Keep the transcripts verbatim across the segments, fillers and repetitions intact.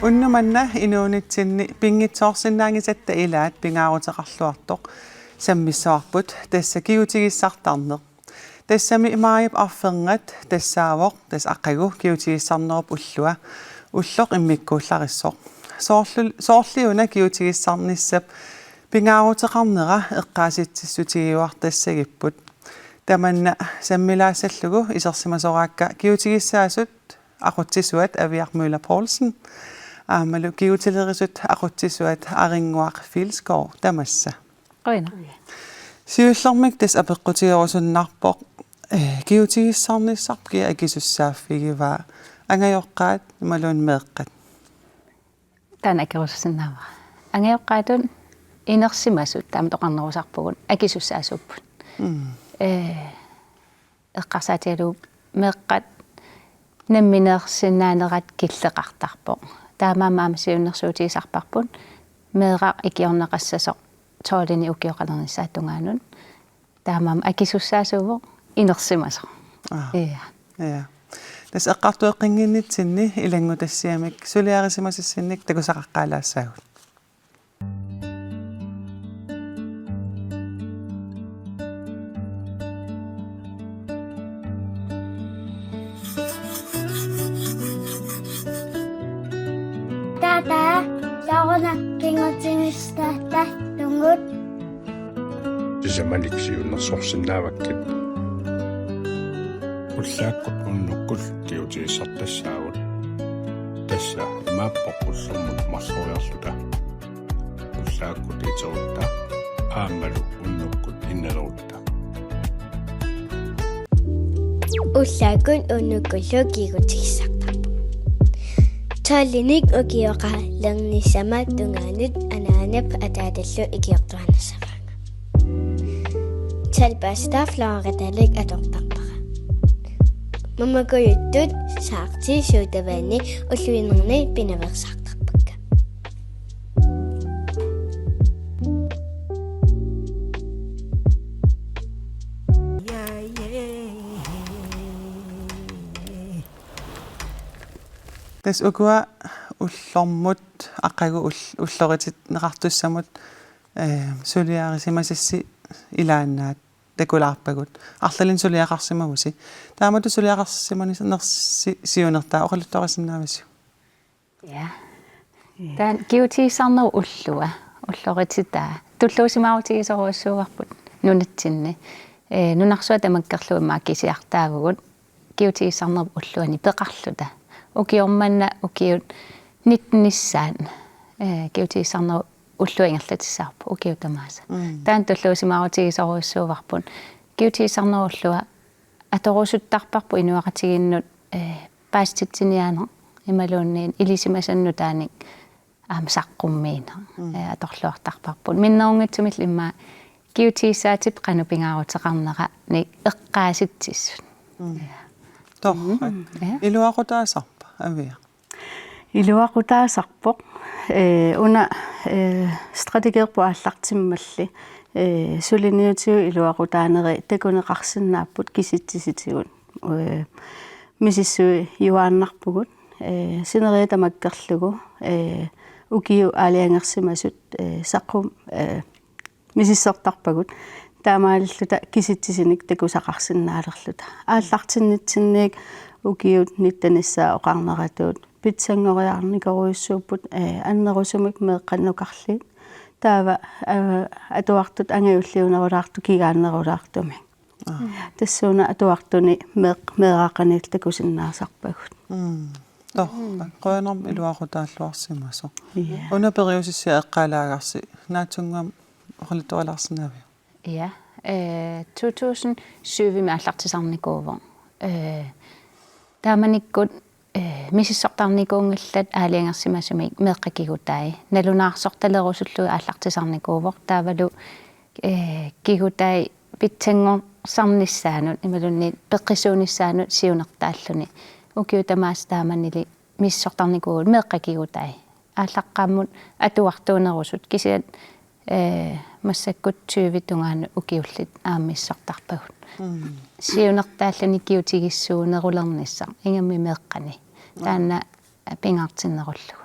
Unnuk manna inuunitsinni pinngitsoorsinnaanngisatta ilaat pingaaruteqarluartoq sammissavarput, tassa kigutigissartarneq. Tassami maajip arfernat tassaavoq tassa aqagu kigutigissarnerup ullua, ulloq immikkuullarissoq. Soorlu-, soorliuna kigutigissarnissap pingaaruteqarnera eqqaasitsissutigiuartassagipput. Tamanna sammilaassallugu isersimasoraakka kigutigissaasut aqutsisuat Aviaq Møller Poulsen aammalu kigutilerisut aqutsisuat Arinnguaq Filskov tamassa. Qujanaq. Siullermik tassa apeqqutigerusunnarpoq, eh, kigutigissarnissarput kia akisussaaffigivaa, angajoqqaat imaluunniit meeqqat? Taanna akerusussinnaavara. Angajoqqaatut inersimasut taamatut oqarnerusarpugut akisussaasuupput. Mm. Eh, eqqarsaatigalugu meeqqat nammineersinnaanerat killeqartarpoq. Taamaammat aamma siunnersuutigisarparput meeraq ikiorneqassasoq tolvinik ukioqalernissaata tungaanut. Taamaammat akisussaasuuvoq inersimasoq. Aa. Ja. Ja. Tassa eqqartueqqannginnitsinni ilanngutassiamik suliarisimasassinnik takusaqaqqaalaassaagut. Taava soorunami kigutigissartartungut. Sisamanik siunnersorsinnaavakkit. Ullaakkut unnukkut kigutigissartassaagut. Tassa imaappoq ullormut marloriarluta. Ullaakkut iterutta aammalu unnukkut innalerutta. Ullaakkut unnukkullu kigutigissartarput. Tolvinik ukioqalernissama tungaanut anaanap ataatallu ikiortuaannassavaanga. Tolv børster fluoridalik atortarpara. Mamakujuttut saarti suutavaani ulluinerni pinaveersaartarpakka. Tassa ukua ullormut aqagu ull-, ullorititsineqartussamut, eh, suliarisimasassi ilaannaat takulaarpagut. Arlalinnik suliaqarsimavusi. Taamatut suliaqarsimanersi siunertaa oqaluttuarisinnaavisiuk? Ja. Taanna kigutigissarnerup ullua, ullorititaa. Tulluusimaarutigisorujussuuarput nunatsinni. Eh, nunarsuaq tamakkerlugu immaqa kisiartaavugut kigutigissarnerup ulluani peqarluta. Ukioq manna ukiut nittenissaat, eh, kigutigissarnerup ullua ingerlatissavarput ukiut tamaasa. Mm. Taanna tulluusimaarutigisorujussuuarput. Kigutigissarnerup ullua atorusuttarparput inuiaqatigiinnut, eh, paasititsiniaaneq imaluunniit ilisimasannut taanna aamma saqqummiineq, mm, eh, atorluartarparput. Minnerunngitsumillu immaqa kigutigissaatit qanoq pingaaruteqarneranik eqqaasitsissut. Mm. Ja. Torrak. Mm. Ja. Iluaqutaasarpa, Aviaq? Iluaqutaasarpoq. Eh, una, eh, strategerput aallartimmalli, eh, suliniutigut iluaqutaaneri takuneqarsinnaapput kisitsisitigut. Eh, misissuiuaannarpugut. Eh, sineriak tamakkerlugu, eh, ukiut aalajangersimasut, eh, saqqum-, eh, misissortarpagut. Taamaalilluta kisitsisinik takusaqarsinnaalerluta. Aallartinnitsinniit ukiut nittenissaat oqarneratut pitsanngoriarnikorujussuupput, eh, annerusumik meeqqannukarliit. Taava, eh, atuartut angajulliunerulaartut kigaannerulaartumik. Aa. Tassuuna atuartuni meeq-, meeraqaniillu takusinnaasarpagut. Mm. Torrak. Mm. Qujanarmi iluaqutaalluarsimasoq. Ja. Una periusissiaq eqqaalaagarsi, naatsunnguamik oqaluttuarilaarsinnaaviuk? Ja. Eh, to tusind syvimi aallartisarnikuuvoq. Eh, taamanikkut, eh, misissortarnikuunngillat aalajangersimasumik meeqqat kigutai. Nalunaarsortalerusullugit aallartisarnikuuvoq. Taavalu, eh, kigutai pitsanngorsarnissaannut, imaluunniit peqqissuunissaannut siunertaalluni. Ukiut tamaasa taamanili misissortarnikuuvugut meeqqat kigutai. Aallaqqaammut atuartuunerusut kisianni, ee, massakkut tyve tungaanut ukiullit aamma misissortarpagut. Mm. Siunertaalluni kigutigissuunerulernissaq ingammik meeqqani. Taanna pingaartinnerullugu.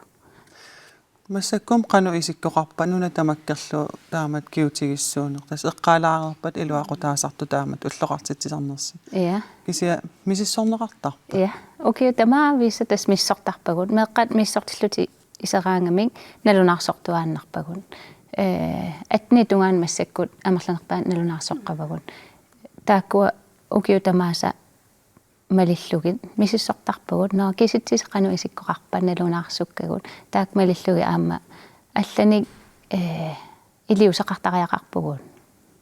Massakkut qanoq isikkoqarpa nuna tamakkerlugu taamatut kigutigissuuneq? Tassa eqqaalaareerpat iluaqutaasartut taamatut ulloqartitsisarnersut. Ja. Kisianni misissorneqartarpa? Ja. Ukiut tamaasa tassa misissortarpagut. Meeqqat misissortillutik iseraangamik nalunaarsortuaannarpagut. Ee, attenit tungaanut massakkut amerlanerpaat nalunaarsoqqavagut. Taakkua ukiut tamaasa malillugit misissortarpagut, nå, kisitsisitsi qanoq isikkoqarpa nalunaarsukkagut. Taakku malillugit aamma allanik, ee, iliuuseqartariaqarpugut,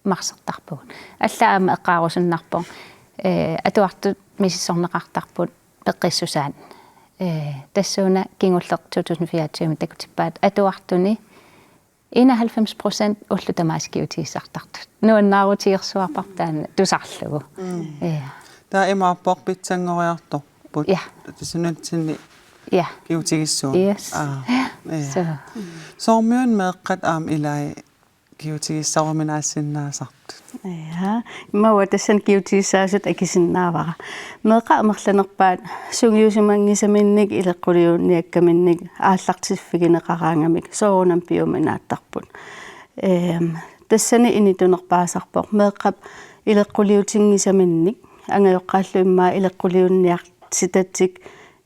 marsertarpugut. Allaat aamma eqqaarusunnarpoq, ee, atuartut misissorneqartarput peqqissusaat. Ee, tassuuna kingulleq to tusind fireogtyve takutippaat atuartuni enoghalvfems procent ullut tamaasa kigutigissartartut. Nuannaarutigersuarparput taanna tusarlugu. Mm. Ja. Taava imaappoq pitsanngoriartorput. Ja. Tassa nunatsinni Ja. kigutigissuuneq. Yes. Aa, ja. So. Soormiuna meeqqat aamma ilai kigutigissaruminaassinnaasartut? Ja. Immaqa tassani kigutigissaasutut akisinnaavara. Meeqqat amerlanerpaat sungiusimanngisaminnik ileqquliunniakkaminnik aallartiffigineqaraangamik soorunami piuminaattarput. Ehm, tassani initunerpaasarpoq. Meeqqap ileqquliutinngisaminnik angajoqqaallu immaqa ileqquliunniartitatik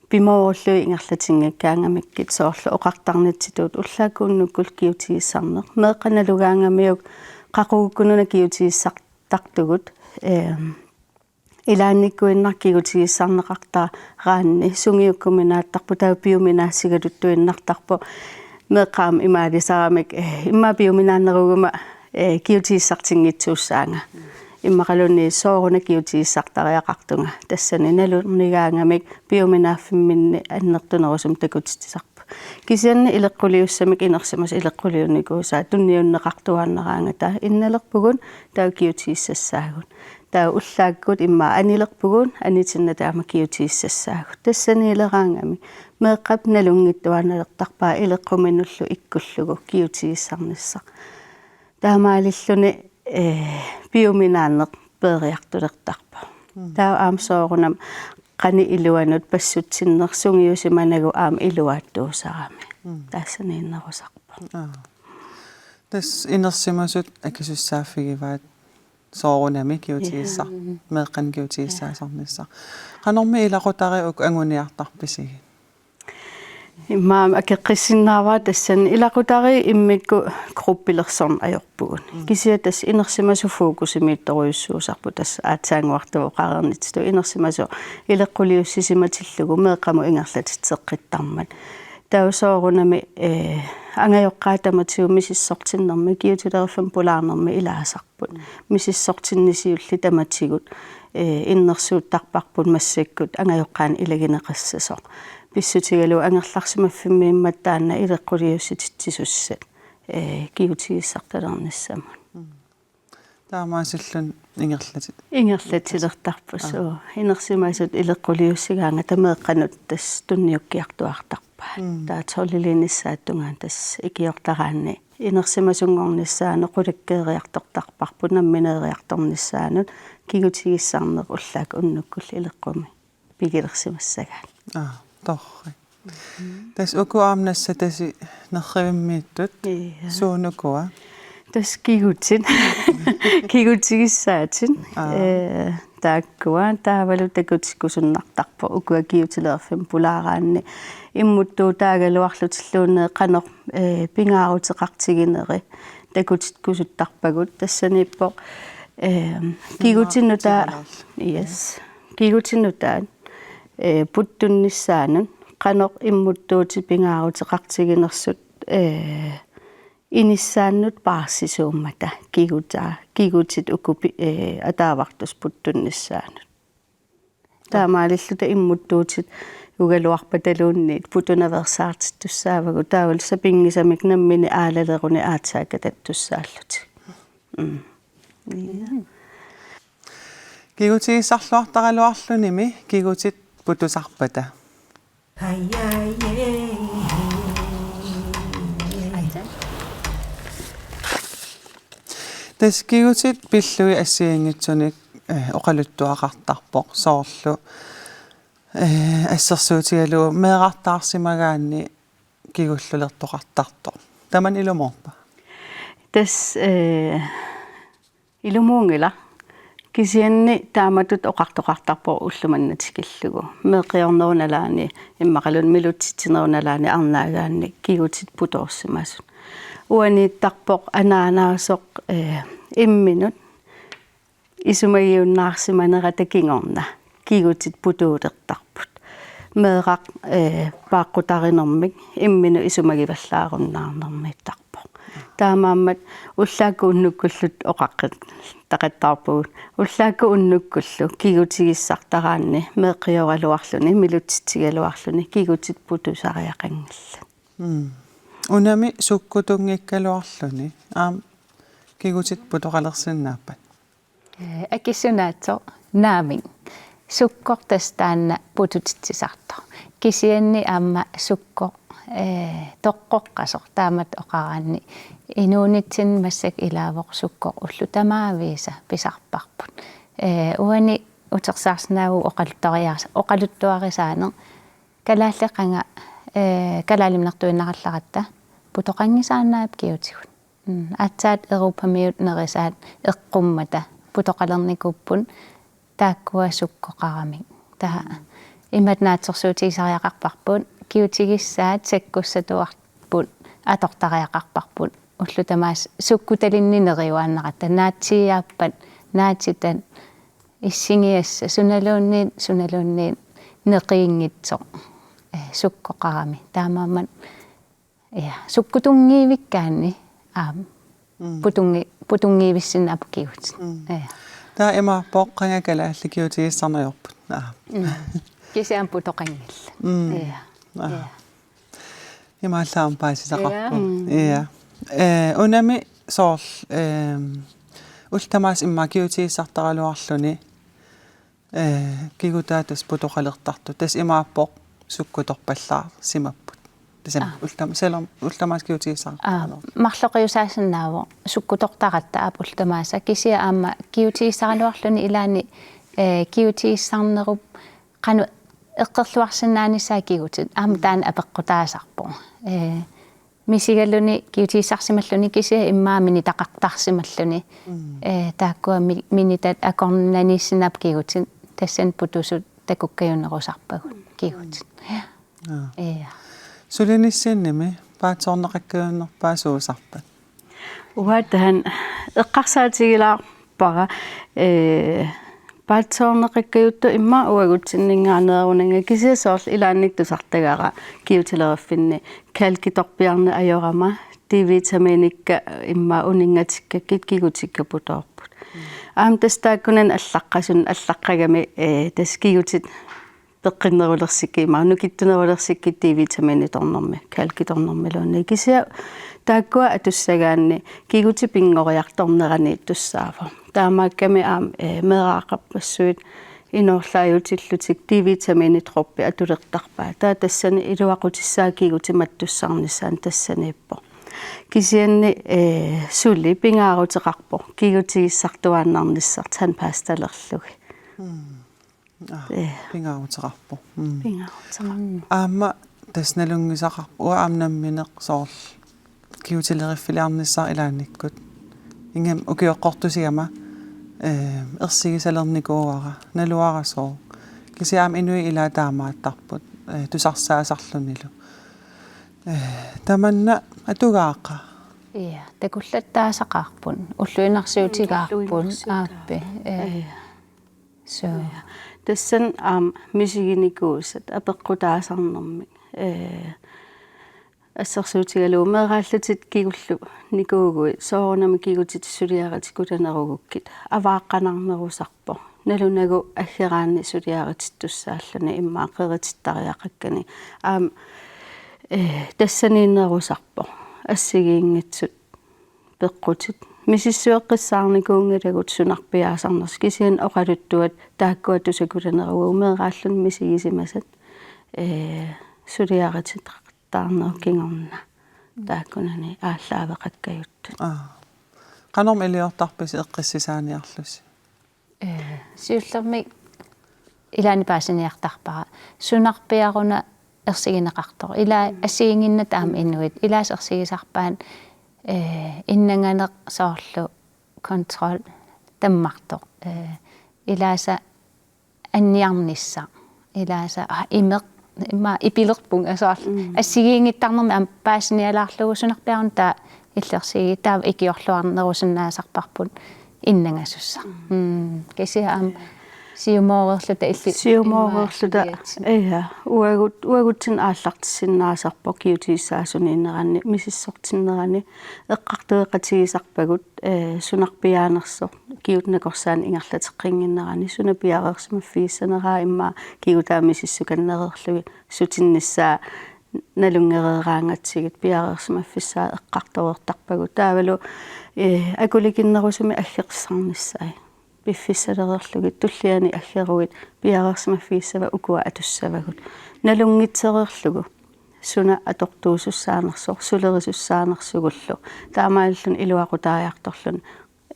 pimoorullugit ingerlatinngikkaangamikkit soorlu oqartarnitsitut ullaakkut unnukkut kigutigissarneq. Meeqqat nalugaangamiuk qaqugukkununa kigutigissartartugut, ehm, ilaannikkuinnaq kigutigissarneqartaraanni sungiukkuminaattarpoq, taava piuminaassigaluttuinnartarpoq. Meeqqat aamma imaalisaramik, eh, immaqa piuminaanneruguma, eh, kigutigissartinngitsuussaanga. Immaqaluunniit sooruna kigutigissartariaqartunga. Tassani nalornigaangamik piuminaaffimminni annertunerusumik takutitsisarpoq. Kisianni ileqquliussamik inersimasut ileqquliunnikuusaat tunniunneqartuaannaraangata innalerpugut taava kigutigissassaagut. Taava ullaakkut immaqa anilerpugut, anitinnata aamma kigutigissassaagut. Tassaniileraangamik meeqqap nalunngittuaannalertarpaa ileqquminullu ikkullugu kigutigissarnissaq. Taamaalilluni, eh, piuminaanneq peeriartulertarpoq. Mm. Taava aamma soorunami qanoq iluanut passutsinneq sungiusimanagu aamma iluaattuusarami. Mm. Tassaniinnerusarpoq. Aa. Tassa inersimasut akisussaaffigivaat soorunami kigutigissar-, Ja. meeqqanik kigutigissaassarnissaq. Qanormi ilaqutariit uku anguniartarpisigit? Immaqa akeqqissinnaavara tassani ilaqutariit immikkut gruppilersorneq ajorpugut. Mm. Kisianni tassa inersimasut fokusimiittorujussuusarput, tassa aatsaannguartut oqareernitsitut inersimasut ileqquliussisimatillugu meeqqamut ingerlatitseqqittarmat. Taava soorunami, eh, angajoqqaat tamatigut misissortinnermi, kigutileriffimmi pulaarnermi ilaasarput. Misissortinni siulleq tamatigut, eh, innersuuttarparput massakkut angajoqqaanik ilagineqassasoq. Pissutigalugu angerlarsimaffimmiimmat taanna ileqquliussititsisussat, eh, kigutigissartalernissamut. Mm. Taamaasilluni ingerlati-, Ingerlatilertarput, Aa. suu. Inersimasut ileqquliussigaangata meeqqanut tassa tunniukkiartuaartarpaat. Mm. Taava tolviliinissaata tungaanut tassa ikiortaraanni inersimasunngornissaanut qulakkeeriartortarparput nammineeriartornissaanut kigutigissarneq ullaakkut unnukkut ileqqumi pigilersimassagaat. Aa, torrak. Tassa uku aamma nassatasi nerrivimmiittut. Ja. Suut ukua? Tassa kigutit. Kigutigissaatit. Aa. Eh, taakkua taavalu takutikkusunnartarpoq ukua kigutileriffimmi pulaaraanni. Immuttuutaagaluarlutilluunniit qanoq, eh, pingaaruteqartigineri takutikkusuttarpagut. Tassaniippoq, eh, kigutit nutaat. Yes. Kigutit nutaat, eh, puttunnissaannut, qanoq immuttuutit pingaaruteqartiginersut, eh, inissaannut paarsisuummata kigutaa, kigutit uku pi-, eh, ataavartussat puttunnissaannut. Taamaalilluta immuttuutiugaluarpataluunniit putunaveersaartittussaavagut, taavalu sapinngisamik nammineq aalalerunik aatsaat katattussaallutik. Mm. Ja. Kigutigissarluartaraluarlunimi kigutit putusarpata. Tassa kigutit pillugit assigiinngitsunik, eh, oqaluttuaqartarpoq soorlu, eh, assersuutigalugu meerartaarsimagaanni kigullulertoqartartoq. Tamanna ilumoorpa? Tassa, eh, ilumuunngilaq. Kisianni taamatut oqartoqartarpoq ulloq manna tikillugu. Meeqqiornerup nalaani immaqaluunniit milutsitsinerup nalaani arnaagaanni kigutit putoorsimasut. Uaniittarpoq anaanaasoq, eh, imminut isumagiunnaarsimanerata kingorna kigutit putuulertarput. Meeraq, eh, paaqqutarinermik imminut isumagivallaarunnaarnermiittarpoq. Taamaammat ullaakkut unnukkullu oqaqqitaqattaarpugut. Ullaakkut unnukkullu kigutigissartaraanni meeqqioraluarluni, milutsitsigaluarluni kigutit putusariaqanngillat. Mm. Unami sukkutunngikkaluarluni aamma kigutit putoqalersinnaappat? Eh, akissunaatsoq naamik. Sukkoq tassa taanna pututitsisartoq. Kisianni aamma sukkoq, eh, toqqoqqasoq taamatut oqaraanni. Inuunitsinni massakkut ilaavoq sukkoq ullut tamaviisa pisarparput. Eh, uani utersaarsinnaavugut oqaluttuariaas-, oqaluttuarisaaneq. Kalaallit qanga, eh, kalaaliminertuinnarallaratta putoqanngisaannaapput kigutigut. Mm, aatsaat europamiut nerisaat eqqummata putoqalernikuupput taakkua sukkoqaramik. Taava imatut naatsorsuutigisariaqarparput, kigutigissaat sakkussatuarput atortariaqarparput. Ullut tamaasa sukkutalinnik neriuaannaratta, naatsiiaappat, naatsitat, issigiassat, sunaluunniit, sunaluunniit neqiinngitsoq, eh, sukkoqarami. Taamaammat, ja, sukkutunngivikkaanni, aamma, Mm. putunngi-, putunngivissinnaapput kigutit. Mm. Ja. Taava imaappoq qanga kalaallit kigutigissarneq ajorput. Aap. Mm. Kisianni putoqanngillat. Mm. Ja. Aap. Ja. Imaallaat aamma paasisaqarpoq. Ja. Mm. Ja. Eh, unami soorlu, ehm, ullut tamaasa immaqa kigutigissartaraluarluni, eh, kigutaat tassa putoqalertartut. Tassa imaappoq sukkutorpallaarsimapput. Tassami Aa. ullut tam-, selvom ullut tamaasa kigutigissartaraluarluni. Aa, marloqiusaasinnaavoq sukkutortaratta aap ullut tamaasa. Kisianni aamma kigutigissaraluarluni ilaanni, eh, kigutigissarnerup qanoq eqqorluarsinnaanissaa kigutit aamma taanna apeqqutaasarpoq. Eh, misigaluni kigutigissarsimalluni kisianni immaqa minitaqartarsimalluni. Mm. Eh, taakkua mi-, minitat akornanniissinnaapput kigutit tassani putusut takukkajunerusarpagut kigutit. Aa. Ja. Sulinissinnimi paatsoorneqakkajunnerpaat suusarpat? Uanga taanna eqqarsaatigilaarpara, eh, paatsoorneqakkajuttoq immaqa uagutsinninngaanneerunanga kisianni soorlu ilaannikkut tusartagara kigutilerivinni kalkitorpiarneq ajorama, D-vitaminikka immaqa uninngatikkakkit kigutikka putoorput. Mm. Aamma tassa taakkunani allaqqasunut allaqqagami, eh, tassa kigutit peqqinnerulersikkit, imaluunniit nukittunerulersikkit D-vitamiinitornermi, kalkitornermiluunniit. Kisianni taakkua atussagaanni kigutit pinngoriartornerani tussaavoq. Taamaakkami aamma, eh, meeraqarpassuit inoorlaajutillutik D-vitamiinidroppit atulertarpaat. Taava tassani iluaqutissaat kigutit mattussarnissaannut tassaniippoq. Kisianni, eh, suli pingaaruteqarpoq kigutigissartuaannarnissaq tandpastalerlugit. Mm. Aa, ee, pingaaruteqarpoq. Mm. Pingaaruteqarpoq. Aamma tassa nalunngisaqarpoq uanga aamma nammineq soorlu kigutileriffiliarnissara ilaannikkut. Ingammik ukioqqortusigama, ee, ersigisalernikuuara, naluara sooq. Kisianni aamma inuit ilaat taamaattarput, ee, tusarsaasarlunilu. Ee, tamanna atugaaqa? Ja, takullattaasaqarput, ulluinnarsiutigaarput, ulluinnarsiutaarput. Aappi. Ee. Ja. Suu. Ja. Tassani aamma misiginikuusat apeqqutaasarnermik. Ee, assersuutigalugu meeraallutit kigulliunnikuuguit soorunami kigutit suliaritit kulanerugukkit avaaqqanarnerusarpoq. Nalunagu aggeraanni suliaritittussaalluni immaqa qeritittariaqakkani. Aamma, ee, tassaniinnerusarpoq. Assigiinngitsut peqqutit. Misissueqqissaarnikuunngilagut sunarpiaasarnersut kisianni oqaluttuat taakkua tusakulanerugagut meeraalluni misigisimasat. ee, suliarititaarnerup kingorna taakkunani aallaaveqakkajuttut. Aa. Qanormi iliortarpisi eqqissisaaniarlusi? Ee, siullermik ilaanni paasiniartarpara. Sunarpiaruna ersigineqartoq. Ila assigiinnginnata aamma inuit. Ilaasa ersigisarpaat, ee, innanganeq soorlu kontrol tammartoq. Ee, ilaasa anniarnissaq. Ilaasa, aa, imeq, immaqa ipilerpunga soorlu. Mm. Assigiinngittarnermi aamma paasinialaarlugu sunarpiaruna taava illersigit taava ikiorluarnerusinnaasarparput innangasussaq. Mm. Mm. Kisianni aamma siumooreerluta illit Siumooreerluta, immaqa suliat. Ja, uagut-, uagutsinnut aallartissinnaasarpoq kigutigissaasunit ineranni, misissortinnerani, eqqartueqatigisarpagut, ee, sunarpiaanersoq, kigutta nakorsaaneq ingerlateqqinnginnerani, suna piareersimaffigissaneraa immaqa kigutta misissukannereerlugit, sutinnissaa nalunngereeraangatsigit piareersimaffissaa eqqartoreertarpagut. Taavalu, ee, akulikinnerusumik aggersarnissaat. Piffissalereerlugit tulliani aggeruit piareersimaffigissavagut ukua atussavagut. Nalunngitsereerlugu suna atortuusussaanersoq, sulerisussaanersugullu. Taamaalilluni iluaqutaajartorluni,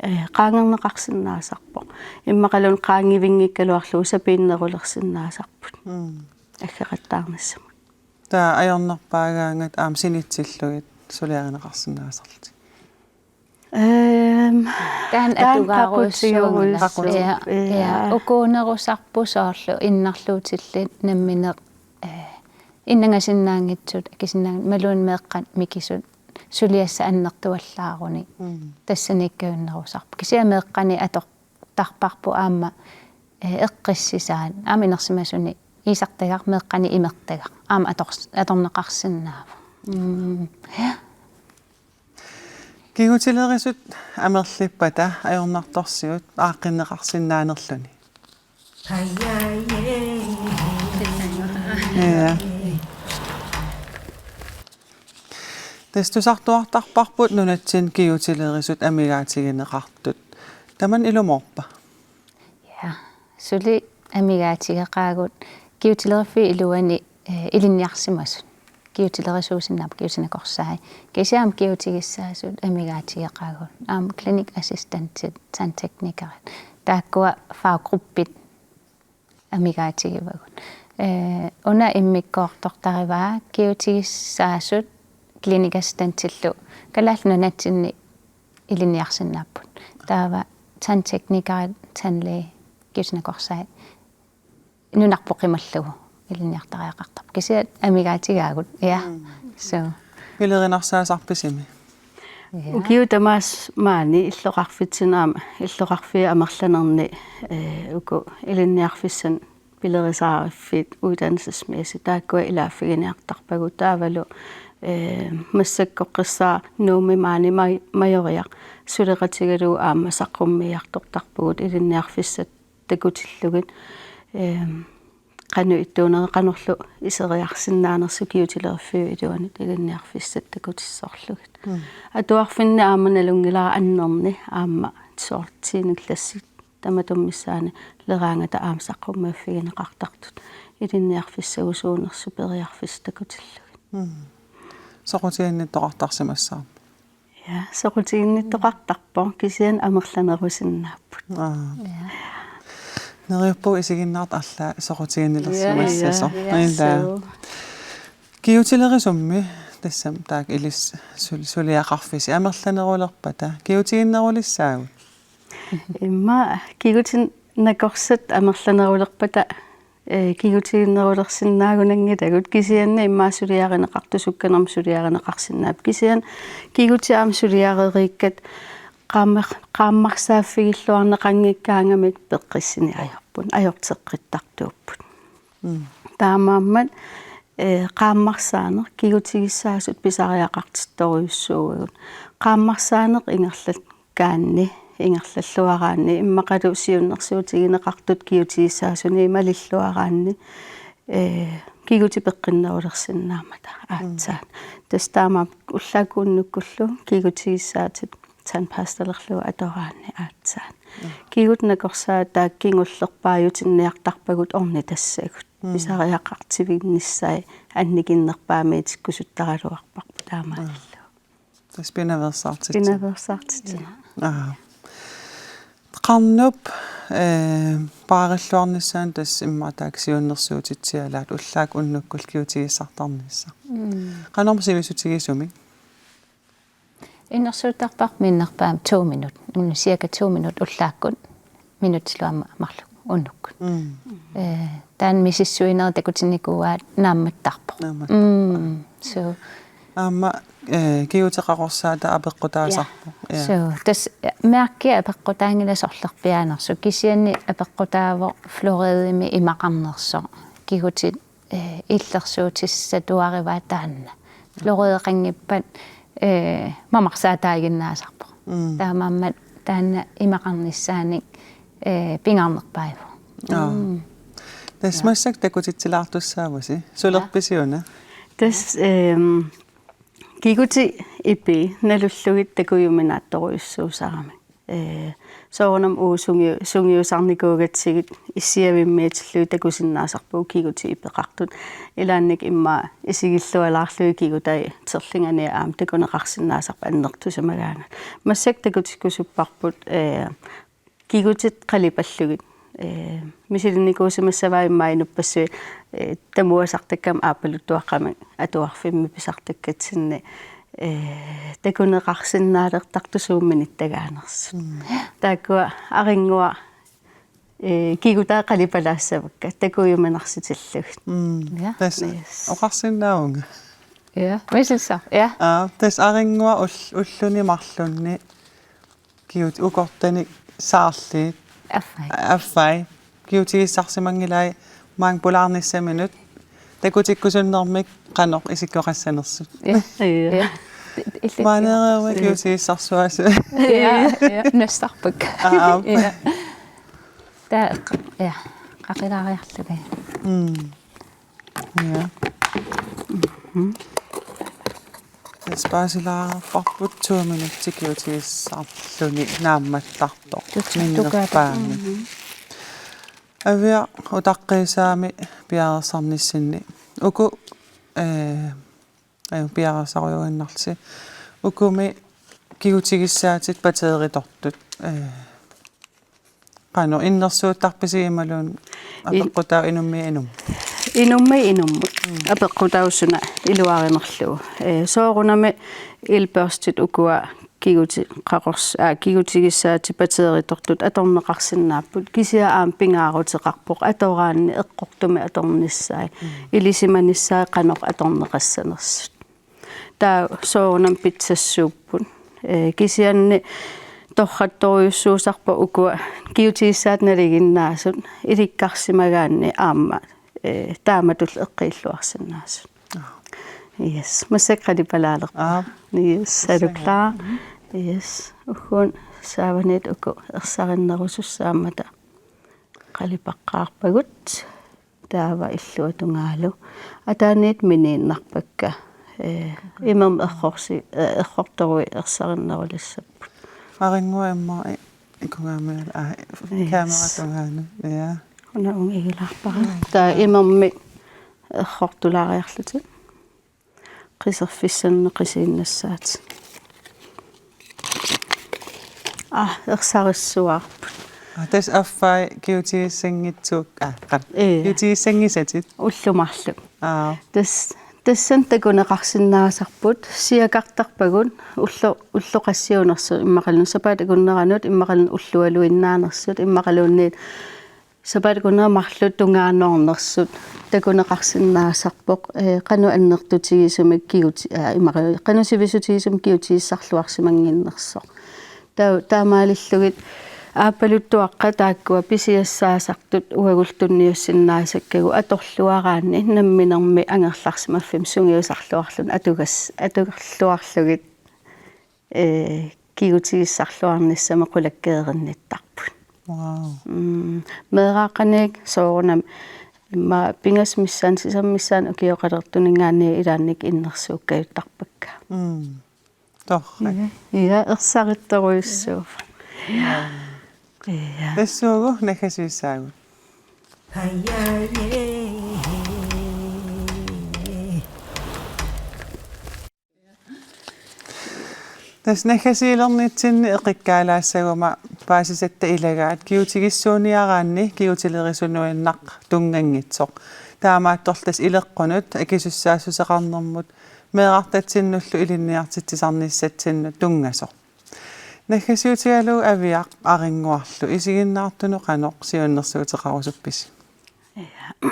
ee, qaangerneqarsinnaasarpoq. Immaqaluunniit qaangivinngikkaluarlugu sapiinnerulersinnaasarput. Mm. Aggeqattaarnissamut. Taava ajornerpaagaangat aamma sinitsillugit suliarineqarsinnaasarlutit. Ehm, Taanna taanna atugaaruissuunngilaq. Qaqutigerujussuuvoq. Ja, ja. Ja. Ukuunerusarput soorlu innarluutillit nammineq, ee, innangasinnaanngitsut, akisinnaanngitsut, imaluunniit meeqqat mikisut suliassat annertuallaaruni. Mm. Tassaniikkajunnerusarput. Kisianni meeqqanik atortarparput aamma, ee, eqqissisaat. Aamma inersimasunik iisartagaq meeqqanik imertagaq. Aamma ators-, atorneqarsinnaavoq. Mm. Ja. Kigutilerisut amerlippata ajornartorsiut aaqqinneqarsinnaanerluni. Ja. Tassa tusartuartarparput nunatsinni kigutilerisut amigaatigineqartut. Tamanna ilumoorpa? Ja, suli amigaatigeqaagut kigutileriffiup iluani, eh, ilinniarsimasut. Kigutilerisuusinnaapput, kigutinakorsai. Kisianni aamma kigutigissaasut amigaatigeqaagut. Aamma klinikassistentit, tandteknikerit. Taakkua faggruppit amigaatigivagut. Eh, una immikkoortortarivaa kigutigissaasut klinikassistentillu Kalaallit Nunatsinni ilinniarsinnaapput. Taava tandteknikerit, tandlæge, kigutinakorsai nunarput qimallugu ilinniartariaqartarput. Kisianni amigaatigaagut. Ja. Mm. So. Pilerinarsaasarpisimi? Ja. Ukiut tamaasa maani illoqarfitsinni aamma, illoqarfiup amerlanerni, eh, uku ilinniarfissanik pilerisaariffiit uddannelsesmæssigt taakkua ilaaffiginiartarpagut taavalu, eh, massakkorpiaq Nuummi maani maj-, majoriaq suleqatigalugu aamma saqqummiiartortarpugut ilinniarfissat takutillugit, ehm, qanoq ittuunerit qanorlu iseriarsinnaanersut kigutileriffiup iluani ilinniarfissat takutissorlugit. Mm. Atuarfinni aamma nalunngilara annerni aamma soorlu tiende klassit tamatuma missaani leraangata aamma saqqummiiffigineqartartut ilinniarfissagusuunersut periarfissat takutillugit. Mm. Soqutiginnittoqartarsimassavarput. Ja, soqutiginnittoqartarpoq, kisianni amerlanerusinnaapput. Aa. Ja. Neriuppugut isiginnaartut allaat soqutiginnilersimassasoq. Ja, ja, ja. Ilaa. So. Kigutilerisummi tassami taakku ilissi sul-, suliaqarfisi amerlanerulerpata kigutiginnerulissaagut? Immaqa kigutinakorsat amerlanerulerpata, eh, kigutiginnerulersinnaagunanngilagut kisianni immaqa suliarineqartut sukkanermut suliarineqarsinnaapput. Kisianni kigutit aamma suliareriikkat qaamma-, qaammarsaaffigilluarneqanngikkaangamik peqqissinit ajorput, ajorteqqittartuupput. Mm. Taamaammat, eh, qaammarsaaneq kigutigissaasut pisariaqartittorujussuuagut. Qaammarsaaneq ingerlakkaanni, ingerlalluaraanni, immaqalu siunnersuutigineqartut kigutigissaasunit malilluaraanni, eh, kigutit peqqinnerulersinnaammata aatsaat. Mm. Tassa taamaappoq ullaakkut unnukkullu kigutigissaatit tandpastalerlugu atoraanni aatsaat. Kigut nakorsaat taakku kingullerpaajutinniartarpagut ornitassagut. Mm. Pisariaqartivinnissaat annikinnerpaamiitikkusuttaraluarparput taamaalillugu. Tassa pinaveersaartitsinera. Pinaveersaartitsinera. Aa. Qanoq, eh, paarilluarnissaanut tassa immaqa taakku siunnersuutitsialaat ullaakkut unnukkut kigutigissartarnissaq. Mm. Qanormi sivisutigisumik? Innersuuttarparput minnerpaamik to minut. Una cirka to minut ullaakkut. Minutsillu aamma marluk unnukkut. Mm. Eh, taanna misissuineq takutinnikuuaat naammattarpoq. Naammattarpoq. Mm. So. Aamma, eh, kigutit qaqorsaata apeqqutaasarpoq. Ja. Ja. So, tassa mærki apeqqutaanngilaq sorlerpiaanersoq. Kisianni apeqqutaavoq fluoridimik imaqarnersoq. Kigutit, eh, illersuutissatuarivaat taanna. Fluorideqanngippat, eh, mamarsaataaginnaasarpoq. Mm. Taamaammat taanna imaqarnissaanik, eh, pingaarnerpaavoq. Aa. Mm. Tassa massakkut takutitsilaartussaavusi. Sulerpisi una? Tassa, ehm, kigutit ipii nalullugit takujuminaattorujussuusarami. Eh, soorunami uagut sungiu-, sungiusarnikuugatsigit issiavimmiitillugit takusinnaasarpugut kigutit ipeqartut. Ilaanni immaqa isigillualaarlugit kigutai terlinganiit aamma takuneqarsinnaasarput annertusimagaangat. Massakkut takutikkusupparput, eh, kigutit qalipallugit. Eh, misilinnikuusimassavaat immaqa inuppassuit, eh, tamuasartakkamik aappaluttuaqqamik atuarfimmi pisartakkatsinni, eh, takuneqarsinnaalertartut suumminittagaanersut. Mm. Taakkua Arinngua, eh, kigutai qalipalaassavakka, takujuminarsitillugit. Mm. Ja. Tassa. Yes. Oqarsinnaavunga. Ja, misissuaq. Ja. Aa, tassa Arinngua ull-, ulluni marlunni kigutit ukortanik saarliit. Affai. Affai. Kigutigissarsimanngilai maanga pulaarnissaminut. Takutikkusunnermik qanoq isikkoqassanersut. Ja. Ja. Ja. Illit-, maaneereermat kigutigissarsuaasut. Ja, ja. Nassarput. Aa, aap. Ja. Taava eqqa-, ja. Qaqilaariarlugit. Mm. Ja. Mhm. Tassa paasilaarparput to minutsit kigutigissarluni naammattartoq. Tutsutukaatat. Minnerpaamik. Mhm. Aviaq utaqqiisaami piareersarnissinni. Uku, eh, aju piareersarujuinnarlusi. Ukumi kigutigissaatit batteritortut. Eh, qanoq innersuuttarpisi imaluunniit i-, apeqqutaavoq inummiit inummut? Inummiit inummut. Mm. Apeqqutaavoq suna iluarinerlugu. Eh, soorunami elbørstit ukua kigutit qaqors-, aa, kigutigissaatit batteritortut atorneqarsinnaapput. Kisianni aamma pingaaruteqarpoq atoraanni eqqortumik atornissaat. Mm. Ilisimanissaat qanoq atorneqassanersut. Taava soorunami pitsassuupput. Eh, kisianni torrattorujussuusarpoq ukua kigutigissaatit nalinginnaasut ilikkarsimagaanni aamma, eh, taamatullu eqqiilluarsinnaasut. Aa. Yes, massakkut qalipalaalerpoq. Aa. Yes, er du klar? Mhm. Yes, ugguuna saavaniit uku ersarinnerusussaammata qalipaqqaarpagut. Taava illuatungaalu. Ataaniit miniinnarpakka. Eh, imermik errorsi-, eh, errortoruit ersarinnerulissapput. Arinngua immaqa i-, ikungaamial-, aa, yes, kameratungaanut. Ja. Una unga igilaarpara. Mm. Taava imermik errortulaariarlutik. Qiserfissannik qisiinnassaatit. Aa, ersarissuarput. Aa, tassa affai kigutigissanngissuuk, aa, qanoq. Ee. Kigutigissanngisatit. Ullut marluk. Aa. Tassa, tassani takuneqarsinnaasarput, siakartarpagut, ulloq, ulloq qassiunersut, immaqaluunniit sapaatip akunneranut, immaqaluunniit ullualuinnaanersut, immaqaluunniit sapaatip akunnera marluk tungaanoornersut takuneqarsinnaasarpoq, eh, qanoq annertutigisumik kiguti-, aa, imaluunniit qanoq sivisutigisumik kigutigissarluarsimannginnersoq. Taa-, taamaalillugit aappaluttuaqqat taakkua pisiassaasartut uagullu tunniussinnaasakkagut atorluaraanni namminermi angerlarsimaffimmi sungiusarluarluni atugas-, atorluarlugit eh, kigutigissarluarnissamik qulakkeerinnittarput. Wow. Mm, meeraaqqaniit soorunami immaqa pingasut missaanni sisamat missaanni ukioqalertuninngaanniit ilaannikkut innersuukkajuttarpakka. Mm. Torrak. Ja, ja, ersarittorujussuuvoq. Ja. Tassuugu naggasiissaagut. Tassa naggasiilernitsinni eqikkaalaassaguma paasisatta ilagaat kigutigissuuniaraanni kigutilerisunnuinnaq tunnganngitsoq. Taamaattorli tassa ileqqunut akisussaassuseqarnermut meerartatsinnullu ilinniartitsisarnissatsinnut tunngasoq. Naggasiutigalugu Aviaq Arinnguarlu, isiginnaartunut qanoq siunnersuuteqarusuppisi? Ja.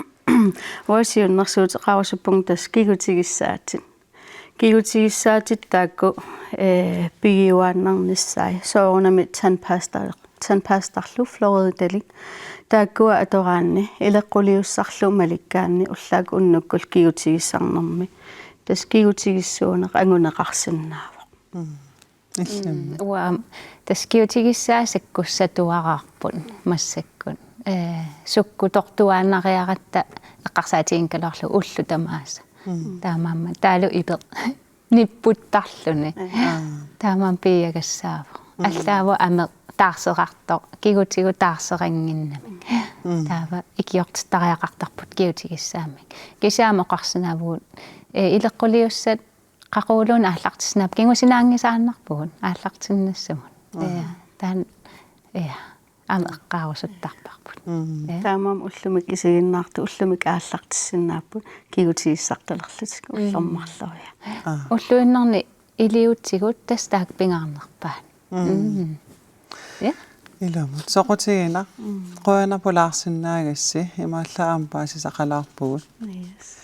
Uanga siunnersuuteqarusuppunga tassa kigutigissaatit. Kigutigissaatit taakku, eh, pigiuaannarnissaat. Soorunami tandpasta, tandpastarlu fluoridelik. Taakkua atoraanni, ileqquliussarlu malikkaanni ullaakkut unnukkut kigutigissarnermi. Tassa kigutigissuuneq anguneqarsinnaavoq. Mm. Illimmi. Mm, uanga tassa kigutigissaat sakkussatuaraarput massakkut. Eh, sukkutortuaannariaratta eqqarsaatigigaluarlugu ullut tamaasa. Mm. Taamaammat taavalu ipeq nipputtarluni. Aa. Taamaammat piiagassaavoq. Mm. Allaavoq ameq taarserartoq, kigutigut taarserannginnamik. Mm. Taava ikiortittariaqartarput kigutigissaammik. Kisianni oqarsinnaavagut, eh, ileqquliussat qaquguuna aallartissinnaapput, kingusinaanngisaannarpugut aallartinnassamut. Mm. Ja, taanna, ja, aamma eqqaarusuttarparput. Mm. Ja. Taamaammat ullumi isiginnaartut ullumi aallartissinnaapput kigutigissartalerlutik. Mm. Ullormarloriarlutik. Aa. Ulluinnarni iliuutsigut tassa taakku pingaarnerpaat. Mm. Mm. Ja. Ilumut soqutiginaq. Mm. Qujanaq pulaarsinnaagassi, imaallaat aamma paasisaqalaarpugut. Yes.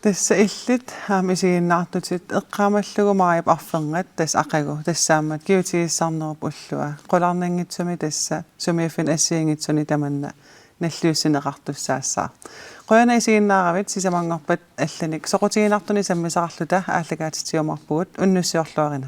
Tassa illit aamma isiginnaartutit, eqqaamallugu Maajip arfernat tassa aqagu, tassaammat kigutigissarnerup ullua. Qularnanngitsumik tassa sumiiffinni assigiinngitsuni tamanna nalliussineqartussaassaaq. Qujanaq isiginnaaravit, sisamanngorpat allanik soqutiginartunik sammisaqarluta aallakaatitsiumaarpugut, unnussiorluarina.